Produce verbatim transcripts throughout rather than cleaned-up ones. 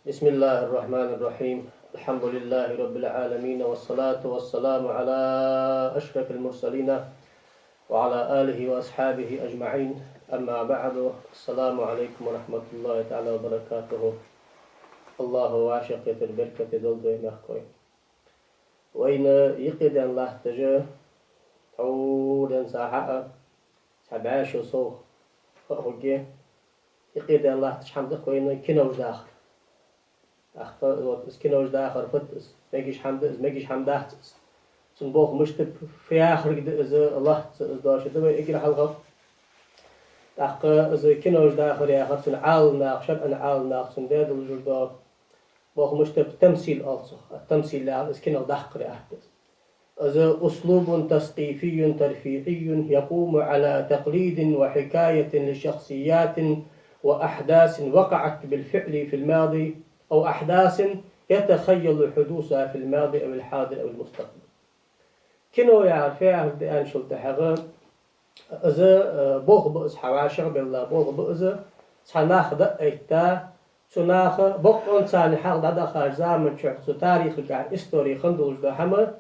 بسم الله الرحمن الرحيم. الحمد لله رب العالمين، والصلاة والسلام على أشرف المرسلين وعلى آله وأصحابه أجمعين. أما بعد. السلام عليكم ورحمة الله تعالى وبركاته. АллахӀа вӀашагӀкхетар беркате долда вай, мехкахой. Вайна юкъедаьнна латташ, тхьовра денз хьа а, цхьа бӀаь шу совгӀа а хургья, юкъедаьнна латташ хӀама да-кх вайна кинош дахар. ТӀаккха вот из кинош дахар фуд из, мегаш хӀама да из, мегаш хӀама дац из. Цун болх мишта ба, фу яхарг да из, лоацца из дош да вай эггара хьалха. ТӀаккха из кинош дахар яхар, цун Ӏаламнаха, шарӀан Ӏаламнаха цунна даь дола жур да. Болх мишта ба, тамсил оал цох. Тамсил яхар из кино даккхар атта из. Из أسلوب تثقيفي ترفيهي يقوم على تقليد وحكاية لشخصيات وأحداث وقعت بالفعل في الماضي، أو أحداث يتخيل حدوثها في الماضي أو الحاضر أو المستقبل. Кино яхар фу яхар да аьнначул тӀехьагӀа, из, э, болх ба из, хьа вӀашагӀбелла болх ба из, цхьа нах дӀа а этта, цу наха боккъонца царна хьалха дӀадахача заман чухь цу тарихагахь, истори хинна долаш дола хӀама,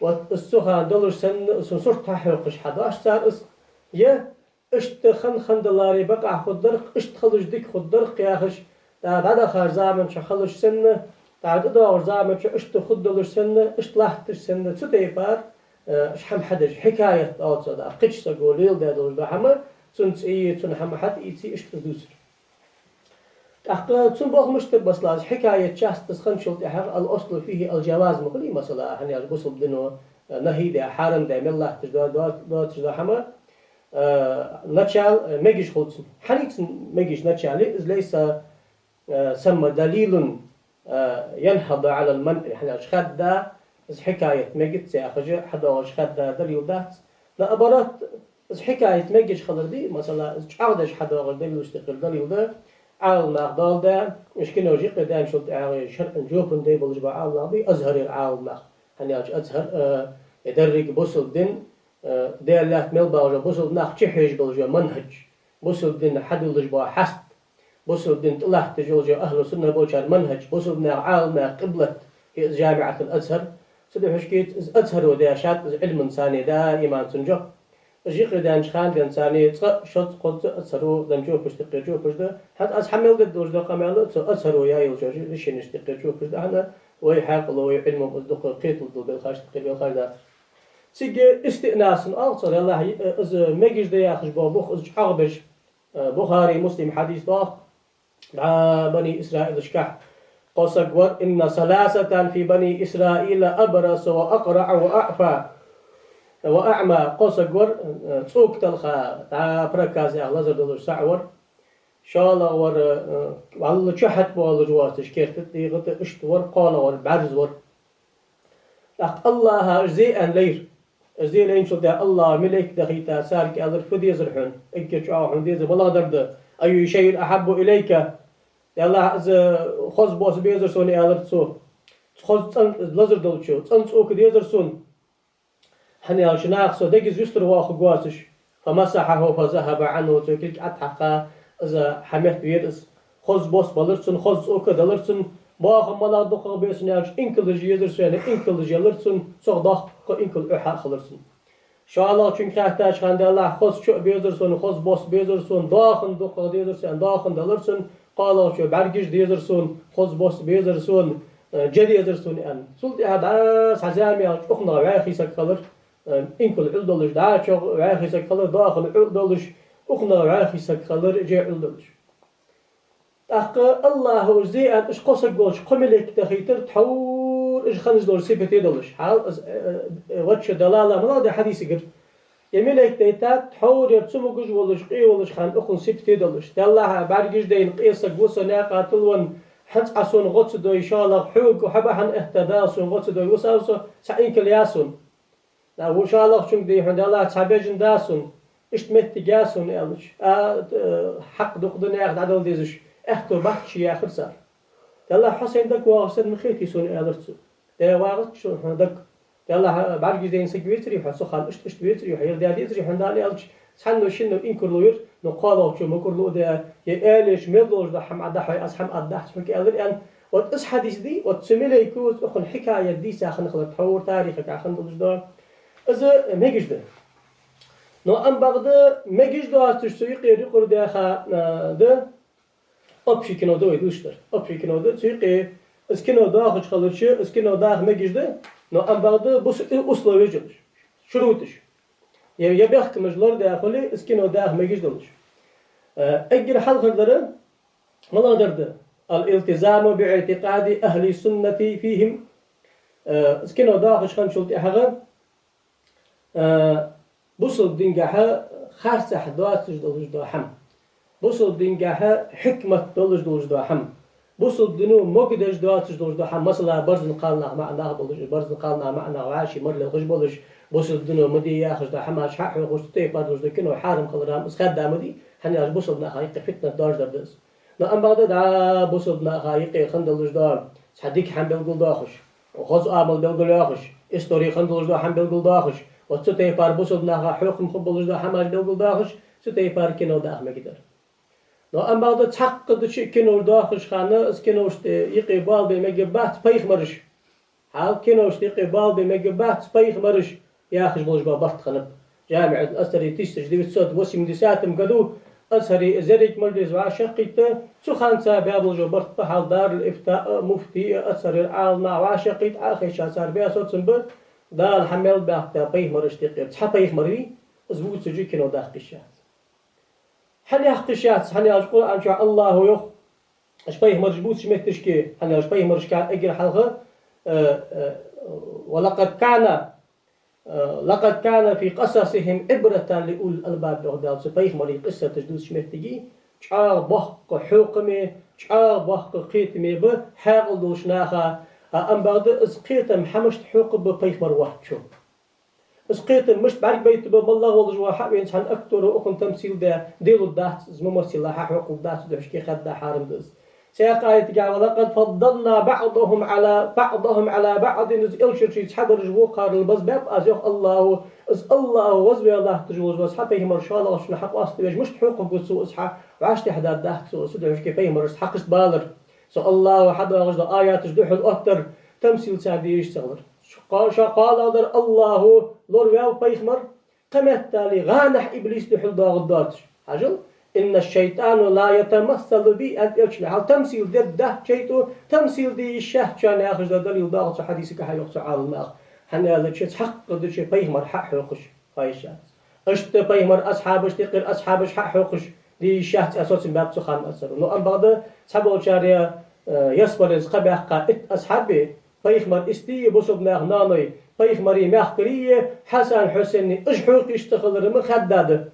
вот из цу хана долаш санна, цун сурт хьахьокхаш хьадоаш цар из, е иштта хинна хиннадаларе бакъахьа хургдар-кх, иштта хилча дика хургдар-кх яхаш, дӀа-, дӀадахача заман чухь хилча санна, дӀа-, тӀадоагӀача заман чухь иштта хургдолаш санна, иштта латташ санна, цу тайпара, э, хӀама хьадеш, хьикаят оал цох, дӀа-, кхыча саго леладаь долаш дола хӀама, цун цӀи, цун хӀама хьатӀаийца, иштта из дувцар. ТӀаккха цун болх мишта ба, масала, из хьикаят част из хинначул тӀехьагӀа الأصل فيه الجواز ма хулий, масала, хӀана аьлча бусалба дино, э, нахьи даь, хьарам даь, мел латташ доа-, доа-, доацаш дола хӀама, э, начал, э, мегаш хул цун. ХӀана цун мегаш начал? Из ليس, э, ثم دليل, э, ينهض على المنع, хӀана аьлча хадда, из хьикаят мегац яхаш хьадоагӀаш хадда далил дац. Наоборот, из хьикаят мегаш хилар да, масала, из чӀоагӀдеш хьадоагӀаш далилашта юкъера далил да, Ӏаламнах доаладаь, уж кинош юкъедаьнначул тӀехьагӀа шарӀан жопаш дай болаш бола Ӏаламнах ба, Азхарера Ӏаламнах. ХӀана аьлча Азхар, э, е деррига бусалба дин, э, Даьла лаьтта мел багӀаш бола бусалба нах чухьежаш болаш бола манхӀаж, бусалба дин хьадиллаш бола хьаст, бусалба дин тӀалатташ йолаш йола ахӀлу сунна болчар манхӀаж, бусалба наьха Ӏаламнаьха къиблат, из ЖамиӀатул Азхар. Цудухьа шкет из Азхаро даьшад из Ӏилман царна даиман цун жоп. Уж юкъедаьннача хана денз царна цкъа, шозза, кхозза Азхаро даь жопашта юкъера жопаш да. ХӀанз аз хьа мел дергдолаш дола къамаьл цу Азхаро яь йолча решенешта юкъера жопаш да. ХӀана, вай хьаькъало, вай Ӏилмо из дукха кхеталургдола белхаш, тӀаккха белхаш дац. Цига истиънас оал цох, Даьллахьа, из мегаш да яхаш бола бух из чӀоагӀбеш, Бухари, Муслима хьадис да-кх, дӀа Бани Исраилашкахь кхо саг вар: إن ثلاثة في بني إسرائيل أبرص وأقرع وأعفى وأعمى. Кхо саг вар, цӀока талха, дӀа проказ яха лазар долаш цаӀ вар. ШоллагӀвар, э, вӀалла чу хьатӀабоалаш воацаш, керта тӀа, дегӀа тӀа, иштта вар, кхоалагӀвар бӀарз вар. ТӀаккха АллахӀа уж зе аьнна лайра. Уж зе лайначул тӀехьагӀа АллахӀа малейк дахийта, царга аьлар: «Фу дезар хьона? Эггара чӀоагӀа хьона дезар малагӀдар да? أي شيء أحب إليك?» Даьллахьа, из хоза бос безар сона, аьлар цо. Хоза цӀена, из лазар долчо, цӀена цӀока дезар сона. ХӀана аьлча наха со дегаза юстара воаккхаргвоацаш. فمسحه فذهب عنه, цо кулг ӀотӀахьакха, из хьаметта вера из. Хоза бос балар цунна, хоза цӀока далар цунна. Боахам малагӀа дукхагӀа беза сона аьлча, инкалаш езар сона, инкалаш елар цунна, цох доккха инкал Ӏо хьа а хилар цунна. ШоллагӀчунга хаьттача хана, Даьллахьа, хоза чо а безар сона, хоза бос безар сона, доахан дукхагӀа дезар сона, доахан далар цунна, кхоалагӀчо бӀаргаш дезар сона, хоза бос безар сона, э, же дезар сона, аьнна. Цул тӀехьагӀа дӀа цхьа зама яьлча, укханах вӀаьхий саг хилар, э, инкал Ӏул долаш, дӀа чӀоагӀа вӀаьхий саг хилар, доахан Ӏул долаш, укханах вӀаьхий саг хилар, же Ӏул долаш. ТӀаккха АллахӀа уж зе аьнна, уж кхо саг волча кхо малейк дахийтар, тхьовра уж хинна долча сипате долаш. Хьал из, э, э, вачча далала малагӀа да хьадисагара. Е малейк дайтад, тхьовра ер цамогаш волаш, къе волаш хинна укхун сипате долаш. Даьллахьа, бӀаргаш дайна къе саг ва со наькъа тӀа венна, хӀанз Ӏа сона гӀо ца дой, шоллагӀа хьога хьо бахьан этта Дала сона гӀо ца дой, вусав со, цхьа инкал я сона. Да, ву шоллагӀчунга дий хьона, Даьллахьа, цхьа бежан да сона, иштта моттиг я сона, аьлча, а, э, хьакъ дукха да наьха дӀадала дезаш, аьттув бац ший, яхар цар. Даьллахьа, хьо сайна дагавоагӀаш санна ма хетий сона, аьлар цо. Де, вагӀац шо хьона дага. Даьллахьа, бӀаргаш дайна саг вецарий хьо, цу хана иштта, иштта вецарий хьо, ер даь дезарий хьона Дала, аьлча, цхьанне шинне инкарло вир, ну, кхоалагӀчо ма карло а даь, е аьлча мел долаш да хӀама Ӏа дӀахьой, аз хӀама аргдахьа хьога аьлар, аьнна, Вот из хьадис дий, вот цу малейко из укхун хьикаят дийца хинна хилар тхьовра тарихага хинна долаш да. Из мегаш да. Но ам бакъда мегаш доацаш цу юкъера юкъера даьха, а, да. Общий кино да вай дувцаш дар. Общий кино да, цу юкъе из кино доахаш хилча, из кино даха мегаш да, но ам бакъда бус-, условеш йолаш, шуруташ. Е, е бехкамаш лорадаь хуле, из кино даха мегаш долаш. Э, эггара хьалхардар малагӀдар да: الالتزام باعتقاد أهل السنة فيهم. Э, из кино доахаш хинначул тӀехьагӀа, э, бусалба дингахьа харцахьа доацаш долаш дола хӀама, бусалба дингахьа хьикмат долаш долаш дола хӀама, бусалба дино могадеш доацаш долаш дола хӀама, масала, барзан кхалнах, маӀа нах болаш, барзан кхалнах, маӀа нах вӀаший мара лелхаш болаш, бусалба дино ма де яхаш дола хӀамаш хьахьокхаш, цу тайпара долаш дола кино хьарам хилар ам из хаьдда ма дий, хӀана аьлча бусалба наха юкъе фитнат доаржадар да из. Но ам бакъда, да, бусалба наха юкъе хинна долаш дола цхьа дика хӀама белгалдоахаш, хоза Ӏамал белгалйоахаш, истори хинна долаш дола хӀама белгалдоахаш, вот цу тайпара бусалба наха хьокхам хургболаш дола хӀамаш белгалдоахаш, цу тайпара кино даха мегаш дар. Но ам бакъда цхьаккха дича кино доахаш хана, из киношта юкъе боалабе мегаш бац пайхамараш. Хьал киношта юкъе боалабе мегаш бац пайхамараш яхаш болаш бола барт хиннаб. ДжамиӀат Азхари тысяча девятьсот восьмидесятом году Азхари из еррига мажлис вӀашагӀкхийтта, цу хана цар баь болаш бола барт ба хьал Дарул-Ифта а, муфти а, Азхарера Ӏаламнах вӀашагӀкхийтта, Ӏохайша цар баь соцам ба, Дала хьа мел баьхка пайхамарашта юкъера цхьа пайхамар вий, из вувцаш а кино даккха йиш яц. ХӀана яккха йиш яц, хӀана аьлча Къуръан чу АллахӀа йоах, уж пайхамараш бувцача метташка, хӀана аьлча пайхамарашка эггара хьалха, э, э, ولقد كان، э, لقد كان في قصصهم عبرة لأولي الألباب, йоах Дала, цу пайхамарий къиссаташ дувцача меттиге чӀоагӀа боккха хьокхаме, чӀоагӀа боккха кхетаме ба хьаькъал долча наха, а, ам бакъда из кхетам хьа мишта хьокхаргба пайхамар воацачо. Из кхетам мишта бӀаргабайта ба, моллагӀа волаш вола хьа а вена цхьан актеро укхун тамсил даь, делургдац, из мумассила хьахьокхалургдац, цу духьашка хаьдда хьарам да из. Цхьаькха аятагахь: ولقد فضلنا بعضهم على، بعضهم على بعض, из элчараши цхьабараш вокхарел базбаьб аз, йоах АллахӀа, из АллахӀа вазваь латташ волаш вола цхьа пайхамар шоллагӀчунна хьакъоаставеш мишта хьокхаргва цо из хьа, вӀаштӀехьадаргдац цо, цу духьашка пайхамарашта хьакхашта балар. Цу АллахӀа хьадоагӀаш дола аяташ духьалъоттар, тамсил царна дезаш ца хилар. Ша кхоалагӀдар АллахӀа лораваьв пайхамар, кхыметтел гӀанахьа иблис духьалдоагӀаргдоацаш. Хьажал: إن الشيطان لا يتمثل بي, аьннад элчано. Хьал тамсил дергдац шайтӀо, тамсил де йиш яц шоана яхаш дола далил доагӀа цу хьадисагахьа, йоах цу Ӏаламнаха. ХӀана аьлча цхьаккха дича пайхамар хьахьокхаш хьо йиш яц. Иштта пайхамара асхьабашта юкъера асхьабаш хьахьокхаш де йиш яц, аьнна соцам баьб цу хана Азхаро. Но ам бакъда цхьаболчар, э, ялсмале кхаъ баьккха итт асхьаб, пайхамара истий, бусалба наьха ноаной, пайхамара мехкарий, Хьасан, Хьусейн, уж хьокха йиш ца хилар ма хаьдда да.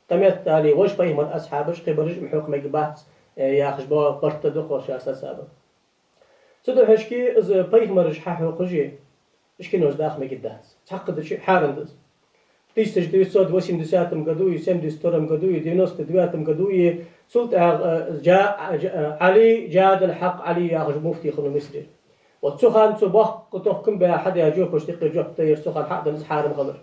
Кхыметтел вож пайхамара асхьабаш, кхыбараш ма хьокха мегаш бац, э, яхаш бола барт да дукхагӀа шоаш сацаб. Цу духьашка из пайхамараш хьахьокхаш а, уж кинош даха мегаш дац. Цхьаккха дича хьарам да из. В тысяча девятьсот восемьдесятом году и семьдесят втором году и девяносто девятом году и цул тӀехьагӀа, э, Джа-, Джа-, Ӏали, Джадал Хьакъ Ӏали яхаш муфти хиннав Мисрера. Вот цу хана цо боккха тохкам баь хьадаь жопашта юкъера жоп да ер, цу хана хьаденна из хьарам хилар.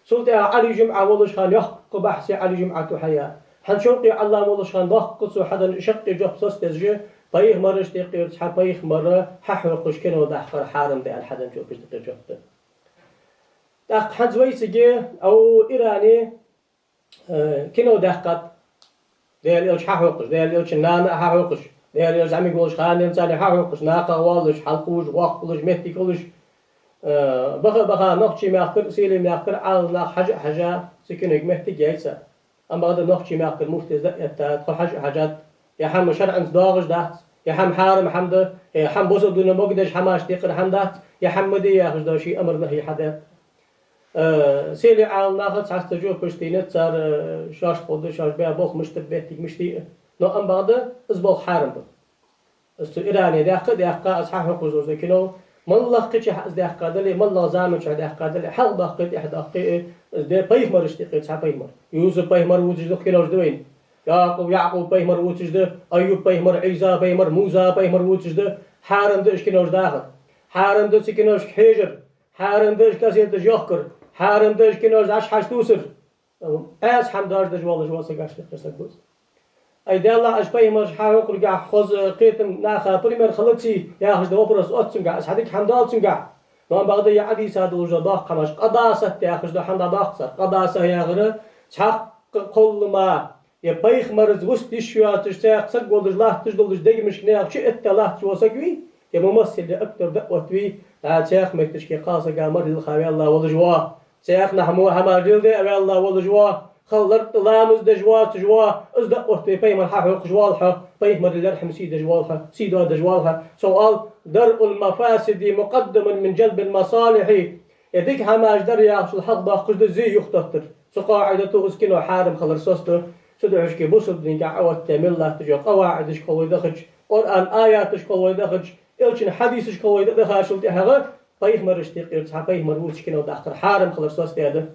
Цул тӀехьагӀа Ӏали ЖумӀа волаш хана йоккха бахьс Ӏали ЖумӀата хьаяь. ХӀанз Шовкъи Ӏаллам волаш хана боккха цо хьаденна шаккхе жоп соцадеш, пайхамарашта юкъера цхьа пайхамар хьахьокхаш кино даккхар хьарам да аьнна хьаденна жопашта юкъера жоп да. ТӀаккха хӀанз вайцига, ау, Иране, э, кино даьккхад, Даьла элча хьахьокхаш, Даьла элчан нана а хьахьокхаш, Даьла элча зӀамига волча хана денз царна хьахьокхаш, накхагӀа воалаш, хьалкхувш, воккхалуш, моттиг хулаш, э, баха-баха Нохчий мехкара, Селий мехкара Ӏаламнах хьажа а хьежа, цу кинога моттиг яьй цар. Ам бакъда Нохчий мехкара муфтес дӀаэтта, тхо хьажа а хьежад, ер хӀама шарӀаца доагӀаш дац, ер хӀама хьарам хӀама да, ер хӀама бусалба дино могадеш хӀамашта юкъера хӀама дац, ер хӀама ма де яхаш дола ший амар-нахьи хьадаьд. Э, Селий Ӏаламнаха цхьацца жопаш денад цар, э, шоашта ховргда шоаш баь болх мишта ба, моттиг мишта я. Но ам бакъда из болх хьарам ба. Из цу Иране даьккха а даьккха, из хьахьокхаш дола кино, моллагӀа кхычахьа из даьккха дале, моллагӀа заман чу даьккха дале, хьалха доаккхе, тӀехьа доаккхе, из да пайхамарашта юкъера цхьа пайхамар. Юсуп пайхамар вувцаш да-кх кинош да вайна. Якъуб, Якъуб пайхамар вувцаш да, Айюб пайхамар, Ӏийса пайхамар, Муса пайхамар вувцаш да. Хьарам да уж кинош дахар. Хьарам да цу киношка хьежар. Хьарам да уж кассеташ йохкар. Хьарам да уж кинош дӀа-хьа тувсар. Ӏаьса хӀама доаржадеш волаш вола саг, аш дехкар саг ва из. Ай, Даьллахь, уж пайхамараш хьахьокхаргахь хоза кхетам наха пример хилаций яхаш да вопрос оццунгахь, из хьадика хӀама доацунгахь. Но бакъда ер Ӏадийца долаш да доккха хӀамаш, къадасат яхаш да хӀама дӀадоаккх цар. Къадаса яхар цхьаккха кхоллама, е пайхамараз вуста йиш йоацаш, цхьаькха саг волаш латташ долаш, дегашка наьха чу этта латташ вола саг вий, е мумассил, е актёр, даъват вий, дӀа цхьаькха метташка кхалсага мара лилха ваьнна волаш ва. Цхьаькха нах мо хӀамаш леладе а ваьнна волаш ва, хала лартӀа ламаз деш воацаш ва, из даъват ве, пайхамар хьахьокхаш воалл хьо, пайхамара лерхӀам сий деш воалл хьо, сий доадеш воалл хьо. Цо оал: «درء المفاسد مقدم من جلب المصالح». Е дика хӀамаш дар яхачул хьалхадоаккхаш да зе юхатоттар. Цу къаӀидато из кино хьарам хилар соцаду. Цудухьа шке бусалба динга Ӏооттадаь мел латташ йола къаваӀидашка хьал вай дахача, Къуръан аяташка хьал вай дахача, Элчан хьадисашка хьал вай дахачул тӀехьагӀа пайхамарашта юкъера цхьа пайхамар вувцаш кино даккхар хьарам хилар соцадаьд.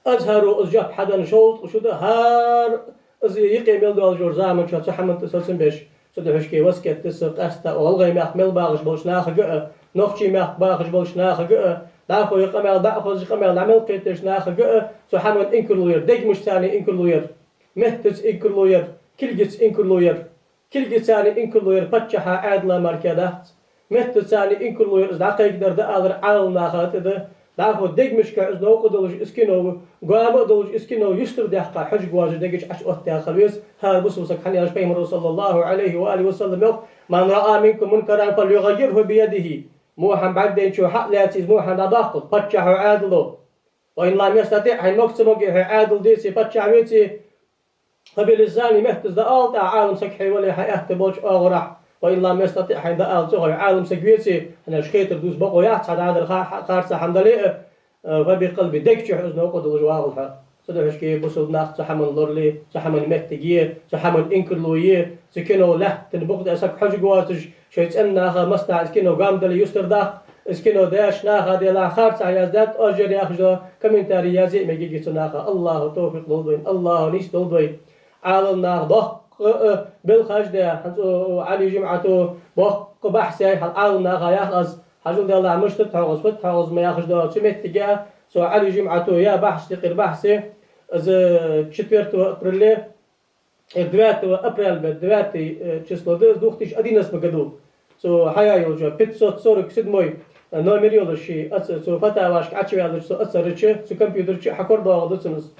Азхаро из жоп хьаденна шовзткъа шу да, хӀара из юкъе мел долаш йолча заман чухь цу хӀаман тӀа соцам беш. Цудухьа шке васкет да са къаьстта гӀалгӀай мехка мел бахаш болча нахага а, нохчий мехка бахаш болча нахага а, дӀахо ер къамаьл дӀа а хозаш, къамаьл дӀа мел кхеташ нахага а цу хӀаман инкарло яр, дегашца инкарло яр, меттаца инкарло яр, кулгаца инкарло яр. Кулгаца инкарло яр паччахьа, Ӏаьдала мара дац. Меттаца инкарло яр, из дӀакхайкадар, дӀаалар Ӏаламнаха тӀа да. ДӀахо дегашка из новкъа долаш, из кино, гоама а долаш, из кино юстара даьккха хьожаргвоацаш дега чу Ӏооттадаь хила веза. ХӀара бусалба саг хьанна яхаш пайхамаро, صلى الله عليه وآله وسلم, йоах: «من رأى منكم منكرا فليغيره بيده». Во хӀама бӀаргадайначо хьа а лаьца из во хӀама дӀадоаккхалда, паччахьо, Ӏаьдало. «وإن لم يستطع», хьайна мога ца моге, хьо Ӏаьдал деце, паччахь веце, «فبلسانه», меттаца дӀаала тӀаккха, Ӏалам саг хье вале хьа аьттув болча оагӀорахьа. «وإن لم يستطع», хьайна дӀаала ца хой, Ӏалам саг веце, хьанаш хетар дувца бокъо яц, цхьа дӀадар ха-, ха-, харца хӀама дале а, э, «فبقلبه», дега чу из новкъа долаш вагӀалва хьо. Цудухьа шке бусалба нах цу хӀаман лорале, цу хӀаман моттиге, цу хӀаман инкарло е, цу кино лаьттан букъа тӀа саг хьожаргвоацаш, шоай цӀен наха массанахьа из кино гоама дале юстара даккха, из кино даьча наха, делахь, харцахьа яздаьд, ожар яхаш дола комментарий язъе а мегаргья цу наха. АллахӀа товфикъ лолда вайна, АллахӀа нийса долда вай. Ӏаламнаха боккха, э, белхаш даь, хӀанз цу Ӏали Жумъато боккха бахьс яь, хьал Ӏаламнаха ях аз, хьажал, делахь, мишта да хьогӀ из, фуд хьогӀ из ма яхаш дола цу моттиге, цу Ӏали Жумъато яь бахьс, юкъера бахьс, из четвёртого апреля, э, девятого апреля, бе, девятое, э, число да из, две тысячи одиннадцатом году. Цо хьаяь йолча пятьсот сорок седьмой, э, номер йолаш ший, аца, цу фатавашка Ӏочуваьлча цу ацарча, цу компьютер чу хьакорадоагӀа да цунна из.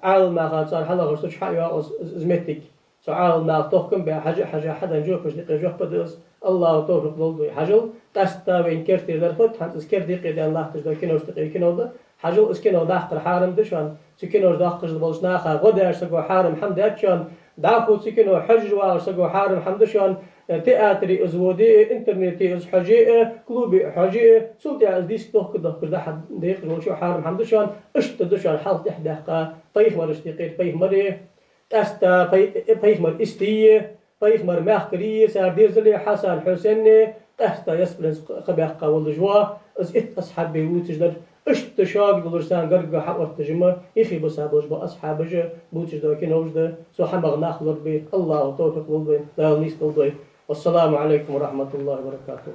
Ӏаламнаха цар хьалахаш цу чу хьайоагӀа из, из, из моттиг. Цу Ӏаламнаха тохкам баь, хьажа а хьажа, хьаденна жопашта юкъера жоп да из. АллахӀа товфикъ лолда вай. Хьажал, къаьстта вайна керттера дар фуд, хӀанз из керда юкъе даьнна латташ дола киношта юкъера кино да. Хьажал, из кино даккхар хьарам да шоана. Цу кинош доаккхаш болча наха гӀо деш саго хьарам хӀама даьд шоана. ДӀахо цу кино хьожаш вагӀаш саго хьарам хӀама да шоана. Э, театре из воде а, интернете из хьоже а, клубе хьоже а, цул тӀехьа из диск дохка-дохкаш дӀа-хьа декъаш волчо хьарам хӀама да шоана. Иштта да шоана хьалха тӀехьа даьккха пайхамарашта юкъера пайхамари, къаьстта пай-, э, пайхамара истий, пайхамара мехкарий, цар дезали, Хьасан, Хьусени, къаьстта ялсмаленца кхаъ баьккха волаш ва из итт асхьаб вувцаш дар. Иштта шога долаш царна гарга хьаотташ ма, юхе бусалба болаш бола асхьабаш а бувцаш дола кинош да, цу хӀамах нах лорабе. АллахӀа товфикъ лолда вайна, Дала нийса долда вай. والسلام عليكم ورحمة الله وبركاته.